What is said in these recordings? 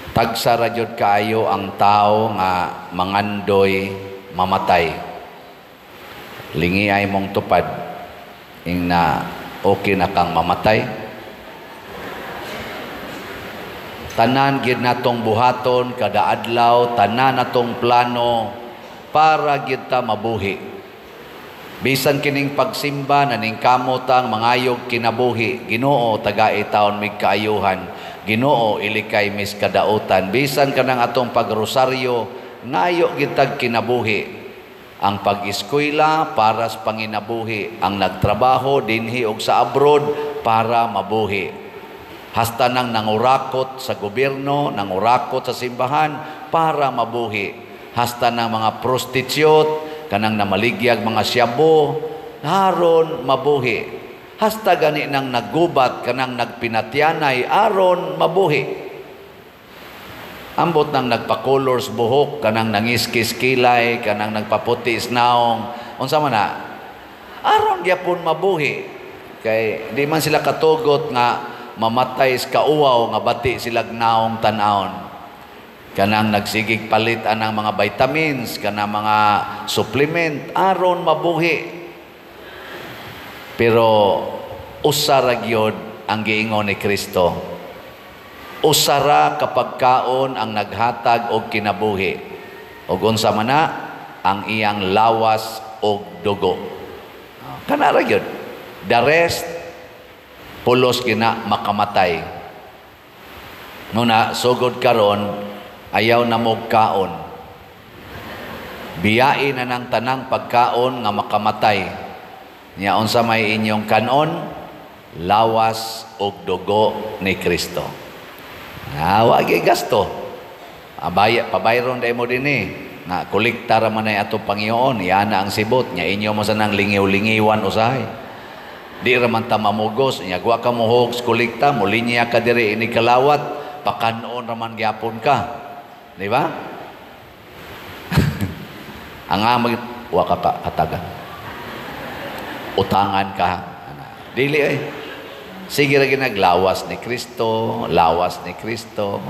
Tagsa ra gyud kaayo ang tao nga mangandoy mamatay. Lingi ay mong tupad ing na okay na kang mamatay. Tanan gyud natong buhaton kada adlaw, tanan natong plano para gyud ta mabuhi. Bisan kining pagsimba naningkamot ang mangayog kinabuhi, Ginoo tagai taon mig kaayuhan, Ginoo ilikay mis kadautan. Bisan kanang atong pagrosaryo, ngayo gyud tag kinabuhi. Ang pag-eskwela para sa panginabuhi, ang nagtrabaho dinhi og sa abroad para mabuhi. Hasta nang nangurakot sa gobyerno, nangurakot sa simbahan para mabuhi. Hasta nang mga prostitute, kanang namaligyag mga siyabo, aron mabuhi. Hasta gani nang naggubat, kanang nagpinatyanay, aron mabuhi. Ambot nang nagpakolors buhok, kanang nangiskis kilay, kanang nagpaputi naong, unsa man na, aron gyapon mabuhi. Kay di man sila katugot nga mamatay sa kauwaw nga bati silag naong tan-awon. Kanang nagsigig palit anang mga vitamins, kanang mga supplement, aron mabuhi. Pero usa ra gyud ang giingon ni Kristo. Usa ra kapag kaon ang naghatag og kinabuhi. Og unsa man na ang iyang lawas og dugo. Kana ra gyud. The rest pulos gina makamatay. Nuna sugod karon ayaw na mo kaon. Biyain na ng tanang pagkaon nga makamatay. Nya unsa may inyong kanon? Lawas og dugo ni Kristo. Ah, wa gyud gasto. Abaya pabayron day mo dinhi. Nga kolekta ra man ay ato Panginoon, yana ang sibot nya inyo mo sanang lingiw-lingiwan usahay. Di ra man ta mamugos, nya wa ka mohog kolekta, molinya ka diri ini kalawat, pakanon ra man gyapon ka. Di ba? Ang amag wa ka ka hatagan. Utangan ka. Dili ay. Sige ra ginaglawas ni Kristo, lawas ni Kristo.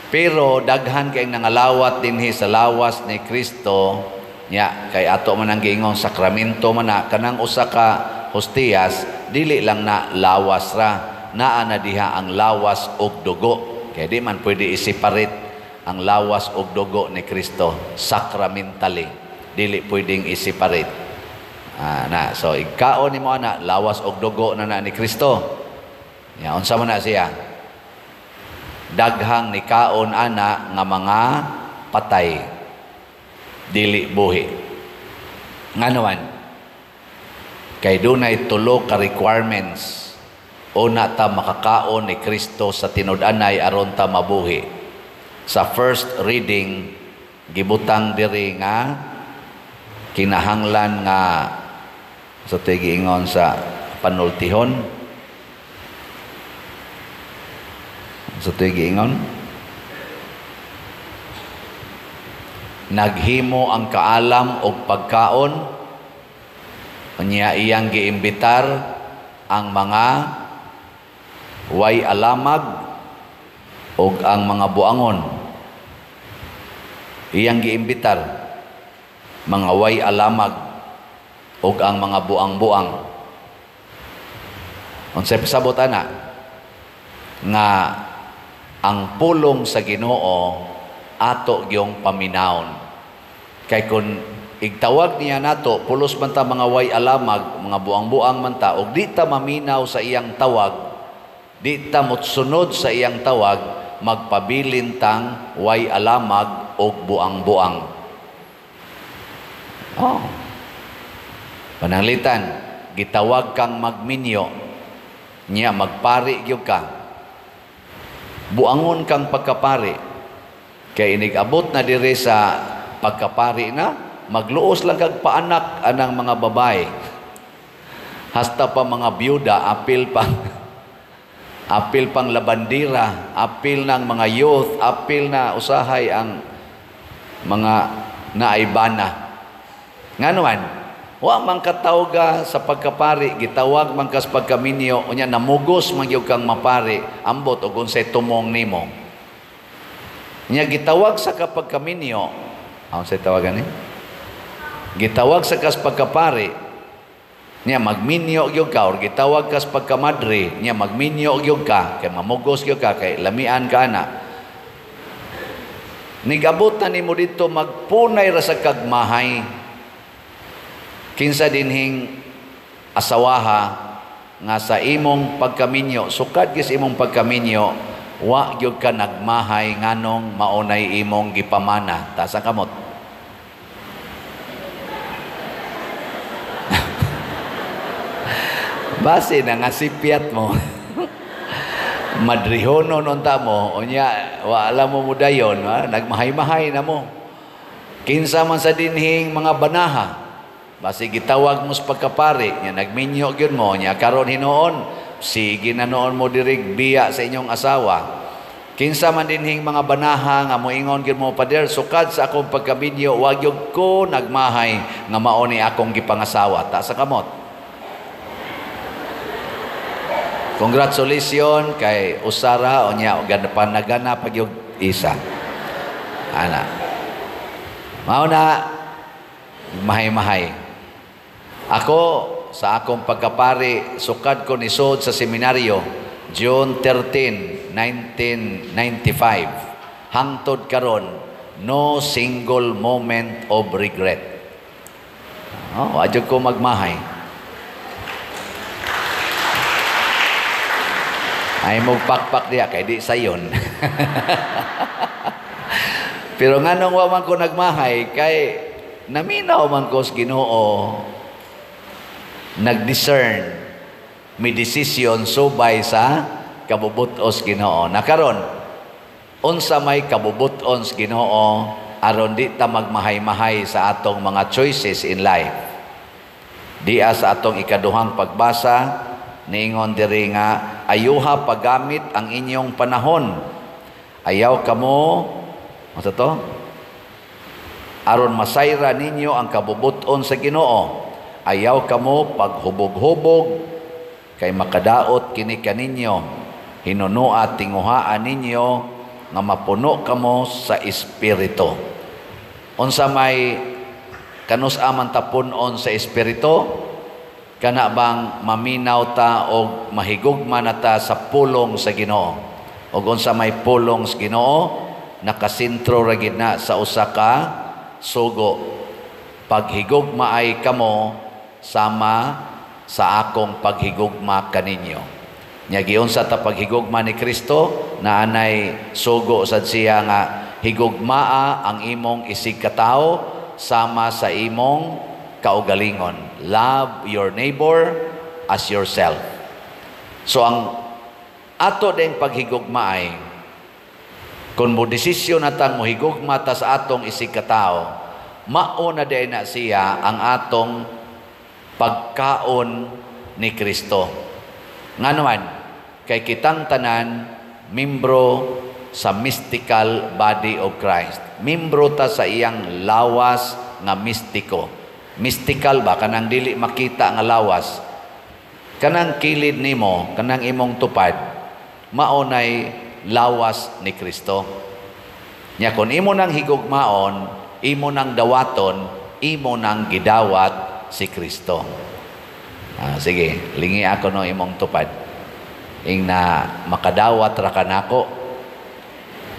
Pero daghan kay nangalawat dinhi sa lawas ni Kristo, nya kay ato man ang giingon sakramento man na kanang usa ka hostiyas, dili lang na lawas ra, naa na diha ang lawas og dugo. Kay di man pwede i-separate ang lawas og dugo ni Kristo sacramentally. Dili pwedeng i-separate. Ah, na so igkaon nimo ana lawas og dugo na na ni Kristo. Nya unsa man na siya? Daghang nikaon ana nga mga patay, dili buhi. Ngano man? Kay dunay tulo ka requirements una ta makakaon ni Kristo sa tinud-anay aron ta mabuhi. Sa first reading gibutang diri nga kinahanglan nga sa tigiingon sa panultihon, sa tigiingon naghimo ang kaalam og pagkaon, unya iyang giimbitar ang mga way alamag og ang mga buangon. Iyang giimbitar mga way alamag og ang mga buang-buang. Unsay pasabot ana? Nga ang pulong sa Ginoo ato gyung paminawon. Kay kun igtawag niya nato, pulos man ta mga way alamag, mga buang-buang man ta, og di ta maminaw sa iyang tawag, di ta motsunod sa iyang tawag, magpabilin tang way alamag og buang-buang. Oh. Pananglitan, gitawag kang magminyo, niya magpari gyud ka. Buangon kang pagkapari. Kay inig-abot na diri sa pagkapari na, magluos lang kag paanak anang mga babae. Hasta pa mga byuda, apil pa apil pang labandira, apil ng mga youth, apil na usahay ang mga naibana. Ngano man, wa man katawga sa pagkapari, gitawag man kas pagkaminyo, unya namugos man gyud kang mapari, ambot og unsay tumong nimo. Nya gitawag sa ka pagkaminyo, ang sa tawagan ni? Gitawag sa kas pagkapari, niya magminyo gyud ka, or gitawag kas pagkamadre, niya magminyo gyud ka, kay mamugos gyud ka, kay lamian ka na. Nigabot na nimo dito, magpunay ra sa kagmahay. Kinsa dinhing asawaha nga sa imong pagkaminyo, sukad gyud sa imong pagkaminyo, wa gyud ka nagmahay nganong maunay imong gipamana? Taas ang kamot. Base na nga sipyat mo. Madrihono nun ta mo, unya, wala mo mudayon, ha? Nagmahay-mahay na mo. Kinsa man sa dinhing mga banaha, basi gitawag mo sa pagkapari, nya nagminyo gyud mo, nya karon hinuon, sige na noon mo dirig biya sa inyong asawa. Kinsa man dinhing mga banaha nga moingon gyud mo, "Pader, sukad sa akong pagkaminyo, wa gyud ko nagmahay nga mao ni akong gipangasawa." Taas sa kamot. Congratulations kay usara unya panagana pag yung isa. Ana. Mao na mahay-mahay. Ako sa akong pagkapari, sukad ko nisod sa seminaryo June 13, 1995. Hangtod karon, no single moment of regret. Oh, adyo ko magmahay. Ay magpakpak diya kay di sayon. Pero nganong wa man ko nagmahay kay naminaw man ko sa Ginoo, nag-discern, may decision subay sa kabubut-os Ginoo. Nakaron unsa may kabubut-on sa Ginoo aron di ta magmahay-mahay sa atong mga choices in life? Diya sa atong ikaduhang pagbasa, niingon diri nga ayuha paggamit ang inyong panahon. Ayaw kamo, unsa to? Aron masayra ninyo ang kabubuton sa Ginoo. Ayaw kamo paghubog-hubog kay makadaot kini kaninyo. Hinunua tinguhaan ninyo nga mapuno kamo sa espiritu. Unsa may kanus-a man ta pun-on sa espiritu? Kana bang maminaw ta og mahigugma na ta sa pulong sa Ginoo? Og unsa may pulong sa Ginoo, nakasentro ra gid na sa usa ka sugo. Paghigugma ay kamo sama sa akong paghigugma kaninyo. Nya giunsa ta paghigugma ni Kristo, naanay sugo sad siya nga higugmaa ang imong isig katawo sama sa imong kaugalingon. Love your neighbor as yourself. So ang ato ding paghigugma ay kung mo desisyon natang mohigugma ta sa atong isig katawo, mao na din na siya ang atong pagkaon ni Kristo. Nganuman, kay kitang tanan membro sa mystical body of Christ. Membro ta sa iyang lawas nga mistiko. Mystical ba? Kanang dili makita nga lawas. Kanang kilid nimo, kanang imong tupad, maonay lawas ni Kristo. Nya kon imo nang higugmaon, imo nang dawaton, imo nang gidawat si Kristo. Sige, lingi ako no imong tupad. Ing na makadawat ra kanako.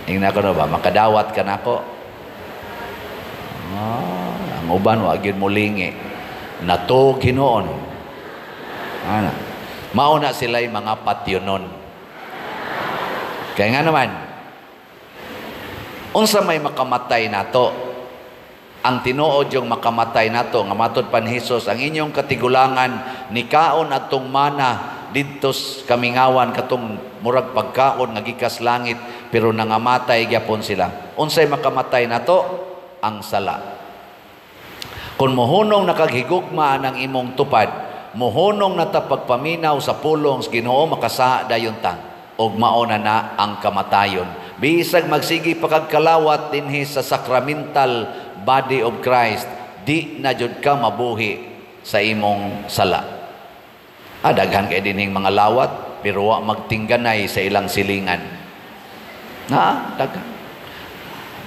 Ing na ko no ba makadawat kanako? Ang uban wa gyud mo lingi. Natog hinuon. Ana. Mao na sila'y mga patyonon. Kaya nga naman, unsa may makamatay nato? Ang tinuod yung makamatay nato, nga matod pa ni Hesus, ang inyong katigulangan, nikaon atong mana, didto kamingawan, katong murag pagkaon, nga gikas langit, pero nangamatay gyapon sila. Unsay makamatay nato? Ang sala. Kung mohunong nakaghigugma ng imong tupad, mohunong na ta pagpaminaw sa pulong sa Ginoo, makasa dayon ta, og mao na na ang kamatayon. Bisag magsigi pakagkalawat dinhi sa sacramental body of Christ, di na jud ka mabuhi sa imong sala. Daghan kay dinhing mga lawat, pero wa magtingganay sa ilang silingan. Na, daghan.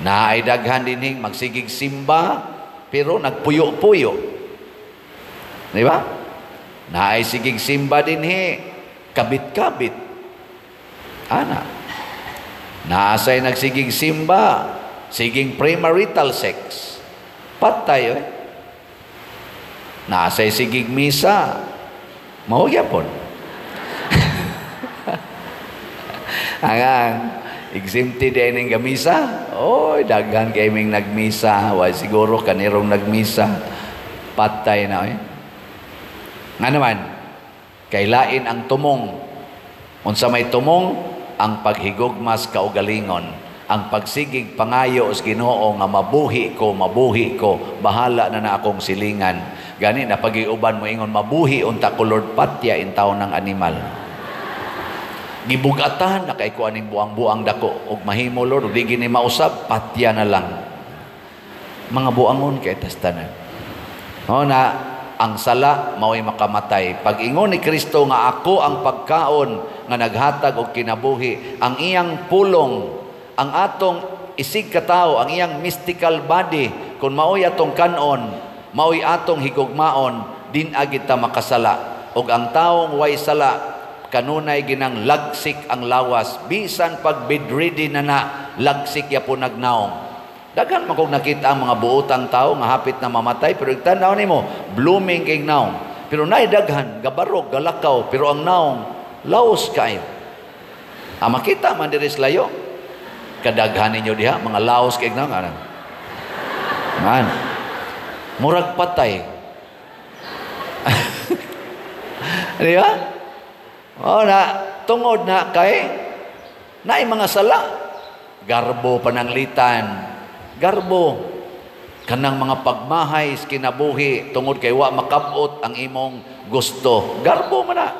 Naay daghan dinhing magsigig simba pero nagpuyo-puyo. Di ba? Naay sigig simba dinhi kabit-kabit. Ana. Naasay nagsigig simba, siging premarital sex. Patay eh. Naasay sigig misa, mao gyapon. Angang exempted din ning gamisa. Oy, daghan kay ming nagmisa, wa siguro kanirong nagmisa. Patay na eh. Nga naman, kailain ang tumong. Unsa may tumong? Ang paghigugmas kaugalingon, ang pagsigig pangayo sa Ginoo nga mabuhi ko, mabuhi ko, bahala na na akong silingan. Gani na pagiuban mo ingon mabuhi unta ko Lord, patya in taon ng animal. Gibugatan na kay ko aning buang-buang dako og mahimo Lord, di gini mausab, patya na lang. Mga buangon kay tas tanan. O na ang sala mao'y makamatay. Pag ingon ni Kristo nga ako ang pagkaon nga naghatag og kinabuhi, ang iyang pulong, ang atong isig katawo, ang iyang mystical body, kung mao'y atong kanon, mao'y atong higugmaon, din agit ta makasala. Og ang taong way sala, kanunay ginang lagsik ang lawas, bisan pag bedridden na na, lagsik ya po nagnaong. Daghan man kog nakita ang mga buotang tao nga hapit na mamatay, pero tan-aw nimo blooming kay naong. Pero naay daghan gabarog, galakaw, pero ang naong laos kayo. Ah, makita man diri sa layo. Kadaghan ninyo diha mga laos kay naong ana. Man. Murag patay. Di ba? O na tungod na kay naay mga sala, garbo pananglitan. Garbo kanang mga pagmahay sa kinabuhi tungod kay wa makabot ang imong gusto. Garbo man na.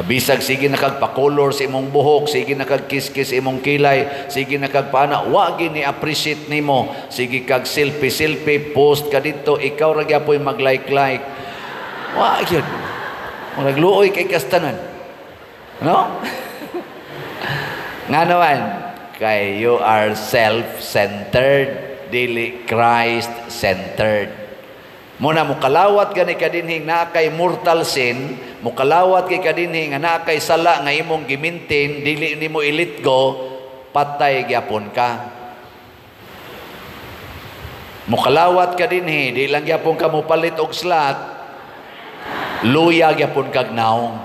Bisag sige na kag pakolor sa imong buhok, sige na kag kiskis imong kilay, sige na kag pana, wa gini appreciate nimo. Sige kag selfie selfie post ka dito, ikaw ra gyapoy mag-like like. Wa gyud. Murag luoy kay kastanan. No? Nga naman, kay you are self-centered, dili Christ-centered. Muna mukalawat gani kadinhi naa kay mortal sin, mukalawat kay kadinhi nga naa kay sala nga imong gimintin, dili nimo i-let go, patay gyapon ka. Mukalawat kadinhi, di lang gyapon ka mopalit og slot, luya gyapon kag naong.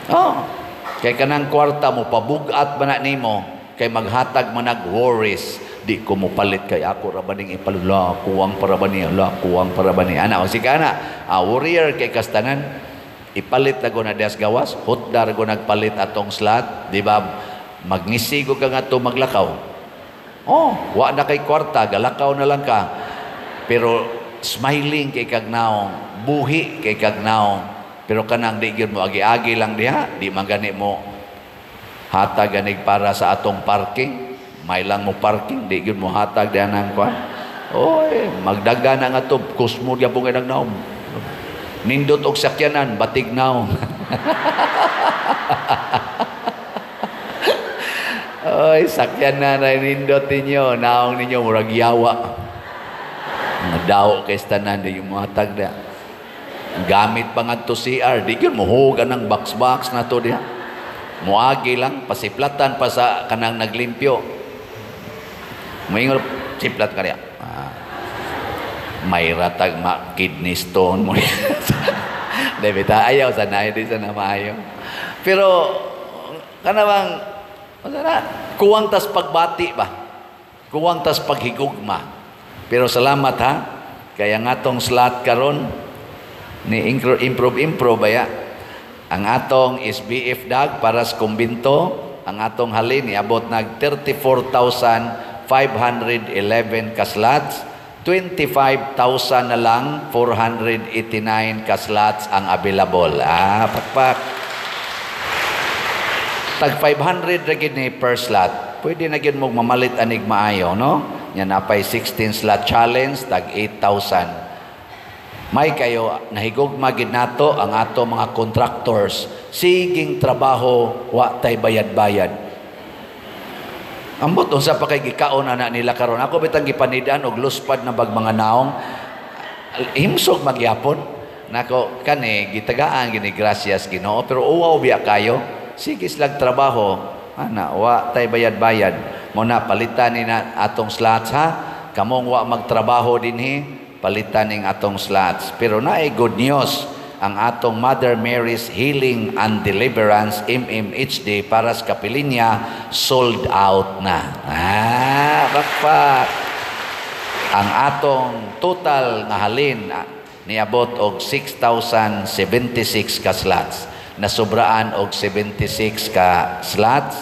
Oh, kay kanang kwarta mo pabugat man na nimo, kay maghatag man nag worries. Di ko mopalit kay ako ra ba ning ipalula, kuwang para ba niya, la kuwang para ba niya. Ana, o sige ana, warrior kay kastanan, ipalit na ko na dias gawas, hotdar ko nagpalit atong slot, di ba? Magnisigo ka nga to maglakaw. Oh, wa na kay kwarta, galakaw na lang ka. Pero smiling kay kagnaong, buhi kay kagnaong. Pero kanang di gyud mo agi-agi lang diha, di man gani mo hatag ganig para sa atong parking. May lang mo parking, di gyud mo hatag diha nang kwan. Oy, magdaga na nga to, kusmo gyapon kay nagnaom. Nindot og sakyanan, batig naong. Oy, sakyanan ay nindot ninyo, naong ninyo murag yawa. Daw kay tanan di mo hatag diha. Gamit pa ngadto CR, di gyud mohugan ang box-box na to diha. Moagi lang, pasiplatan pa sa kanang naglimpyo. Moingon, siplat ka niya. May ratag ma kidney stone mo. David, ayaw sana, hindi sana maayo. Pero, kanabang, sana, kuwang tas pagbati ba? Kuwang tas paghigugma. Pero salamat ha, kaya nga tong slot karon ni improve baya. Ang atong SBF dag para sa kumbinto, ang atong halin niabot nag 34,511 ka slots, 25,000 na lang 489 ka slots ang available. Ah, pakpak. Tag 500 ra gid ni per slot. Pwede na gyud mo mamalit anig maayo, no? Nya napay 16 slot challenge tag 8,000. May kayo nahigugma gid nato ang ato mga contractors. Siging trabaho, wa tay bayad-bayad. Ambot unsa pa kay gikaon ana nila karon. Ako bitang gipanidaan og luspad na bag mga naong himsog magyapon. Nako kani gitagaan gini gracias Ginoo, pero uwaw biya kayo. Sige slag trabaho ana, wa tay bayad-bayad. Mo na palitan ni na atong slots ha. Kamong wa magtrabaho dinhi, palitan ning atong slots. Pero naay good news, ang atong Mother Mary's Healing and Deliverance MMHD para sa Kapilinya sold out na. Ah, bakpak. Ang atong total nga halin niabot og 6,076 ka slots. Nasubraan og 76 ka slots,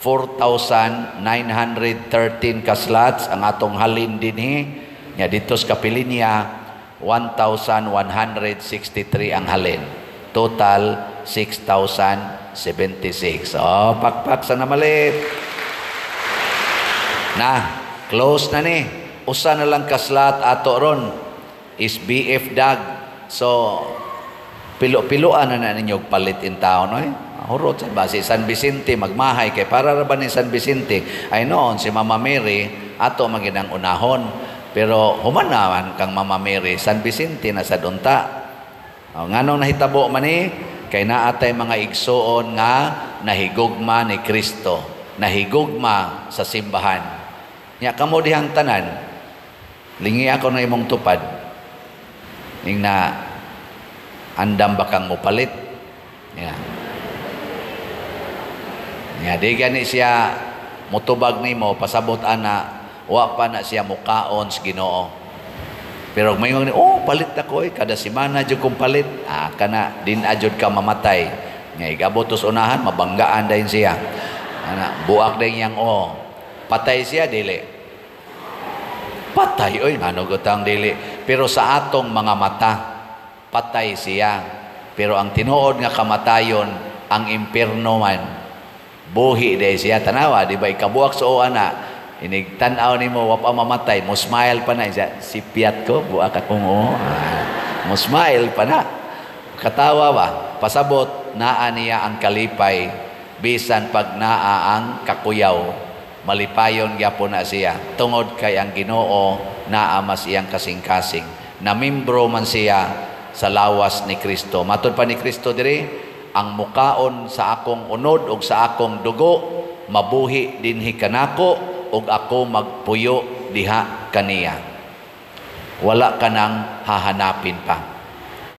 4,913 ka slots ang atong halin dinhi. Nya dito sa Kapilinya 1,163 ang halin. Total 6,076. Oh, pakpak sa namalit. Na, close na ni. Usa na lang ka slot ato ron is BF Dag. So, pilo-piloan na na ninyo palit in town, oy. Hurot sa base San Vicente magmahay kay para ra ba ni San Vicente ay noon si Mama Mary ato maginang unahon. Pero human naman kang Mama Mary, San Vicente na sa dunta. O, nganong nahitabo man ni? Kay naatay mga igsuon nga nahigugma ni Kristo, nahigugma sa simbahan. Nya kamo dihang tanan, lingi ako na imong tupad. Ing na andam ba kang mopalit? Ya. Ya, di gani siya mutubag nimo pasabot ana, wa pa na siya mukaon sa Ginoo. Pero may mga oh palit ako eh, kada semana jud kong palit. Ah, kana din ajud ka mamatay. Nga igabot sa unahan mabanggaan dayon siya. Ana buak dayon yang oh. Patay siya dili. Patay oy ngano gutang dili. Pero sa atong mga mata patay siya. Pero ang tinuod nga kamatayon ang impierno man. Buhi day siya tanawa di ba ikabuak sa o ana. Inig tan-aw nimo wa pa mamatay, mo smile pa na siya. Sipyat ko, buak akong o. Mo smile pa na. Katawa ba? Pasabot naa niya ang kalipay bisan pag naa ang kakuyaw. Malipayon gyapon na siya tungod kay ang Ginoo naa mas iyang kasing-kasing. Namimbro man siya sa lawas ni Kristo. Matod pa ni Kristo diri, ang mukaon sa akong unod ug sa akong dugo mabuhi dinhi kanako ug ako magpuyo diha kaniya. Wala ka nang hahanapin pa.